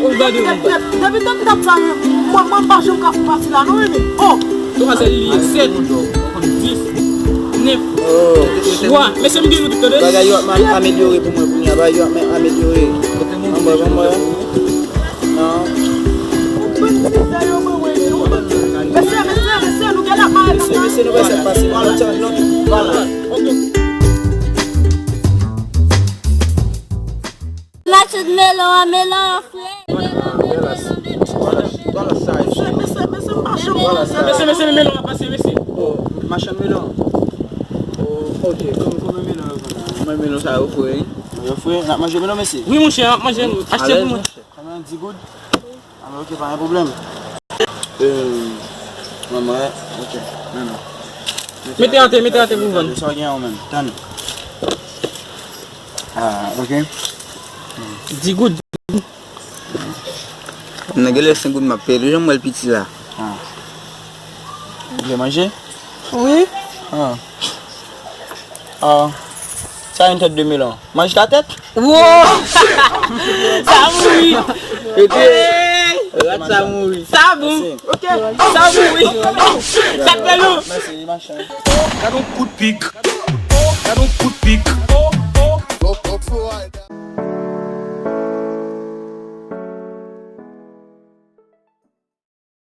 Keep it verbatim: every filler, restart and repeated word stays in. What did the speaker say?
Ou gade, ou gade. Depi, depi tann tap sa, mwen, mwen pa janm ka fè pati la, non, men. Oh! Twa, sèt, li, sèt, dis, nèf, twa. Mesye, m gen nou tout, tande. Bagay yo ap mal amelyore pou mwen kounye a. Bagay yo ap amelyore. Anba, anba. Non. Mesye, mesye, mesye, nou gen la pa. Mesye, mesye, nou wè sa k pase. Vwala. Vwala. Machann melon an, melon an fre. Mesye, mesye, mesye, melon an pase, mesye. Machann melon. Oh, ok. Konbyen, konbyen melon yo vann la? Mwen, melon sa yo fre, wi. Yo fre? N ap manje melon, mesye? Wi, monchè, n ap manje. Achte pou mwen. Kòman, di goud? Ah, ok, pa gen pwoblèm. Euh, manman, ok. Non, non. Mete atè, mete atè pou vann. Sa w gen an menm? Tann. Ah, ok. Di goud. Nan gen lè senk goud m ap peye, jan m wè l piti la. Ah. Ou vle manje? Wi. Ah. Ah. Sa yon tèt de melon. Manje ta tèt? Wo! Sa mouri! Ete, rat sa mouri. Sa bon. Ok. Sa mouri. Sa fè lou. Mèsi, machann. Gad yon kout pik. Gad yon kout pik.